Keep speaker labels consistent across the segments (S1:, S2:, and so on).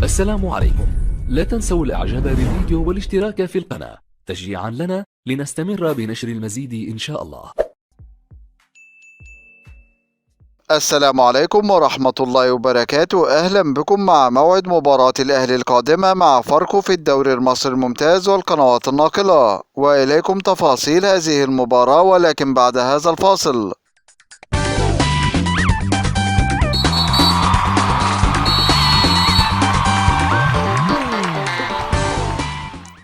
S1: السلام عليكم. لا تنسوا الاعجاب بالفيديو والاشتراك في القناة تشجيعا لنا لنستمر بنشر المزيد ان شاء الله.
S2: السلام عليكم ورحمة الله وبركاته. أهلا بكم مع موعد مباراة الأهلي القادمة مع فاركو في الدوري المصري الممتاز والقنوات الناقلة، وإليكم تفاصيل هذه المباراة ولكن بعد هذا الفاصل.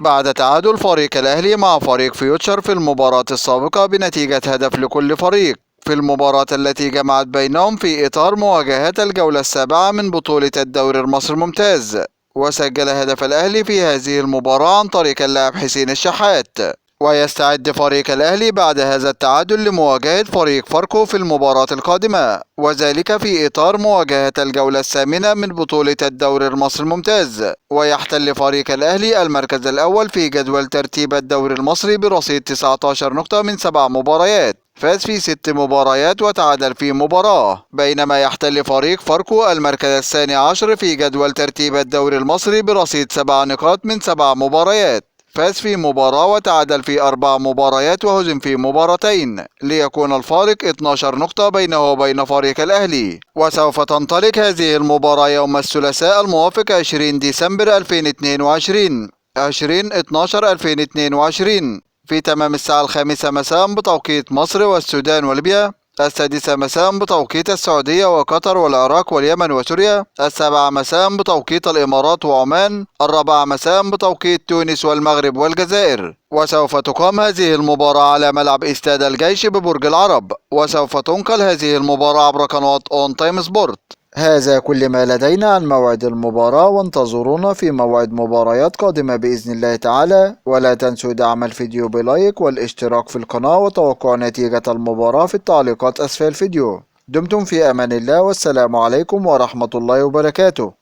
S2: بعد تعادل فريق الأهلي مع فريق فيوتشر في المباراة السابقة بنتيجة هدف لكل فريق في المباراة التي جمعت بينهم في إطار مواجهات الجولة السابعة من بطولة الدوري المصري الممتاز، وسجل هدف الأهلي في هذه المباراة عن طريق اللاعب حسين الشحات. ويستعد فريق الأهلي بعد هذا التعادل لمواجهة فريق فاركو في المباراة القادمة، وذلك في إطار مواجهة الجولة الثامنة من بطولة الدوري المصري الممتاز. ويحتل فريق الأهلي المركز الأول في جدول ترتيب الدوري المصري برصيد 19 نقطة من 7 مباريات، فاز في 6 مباريات وتعادل في مباراة، بينما يحتل فريق فاركو المركز الثاني عشر في جدول ترتيب الدوري المصري برصيد 7 نقاط من 7 مباريات، فاز في مباراة وتعادل في 4 مباريات وهزم في مباراتين، ليكون الفارق 12 نقطة بينه وبين فريق الأهلي. وسوف تنطلق هذه المباراة يوم الثلاثاء الموافق 20 ديسمبر 2022، 20/12/2022 في تمام الساعة 5 مساء بتوقيت مصر والسودان وليبيا، 6 مساء بتوقيت السعودية وقطر والعراق واليمن وسوريا، 7 مساء بتوقيت الإمارات وعمان، 4 مساء بتوقيت تونس والمغرب والجزائر. وسوف تقام هذه المباراة على ملعب استاد الجيش ببرج العرب، وسوف تنقل هذه المباراة عبر قناة اون تايم سبورت. هذا كل ما لدينا عن موعد المباراة، وانتظرونا في موعد مباريات قادمة بإذن الله تعالى. ولا تنسوا دعم الفيديو بلايك والاشتراك في القناة وتوقع نتيجة المباراة في التعليقات أسفل الفيديو. دمتم في أمان الله، والسلام عليكم ورحمة الله وبركاته.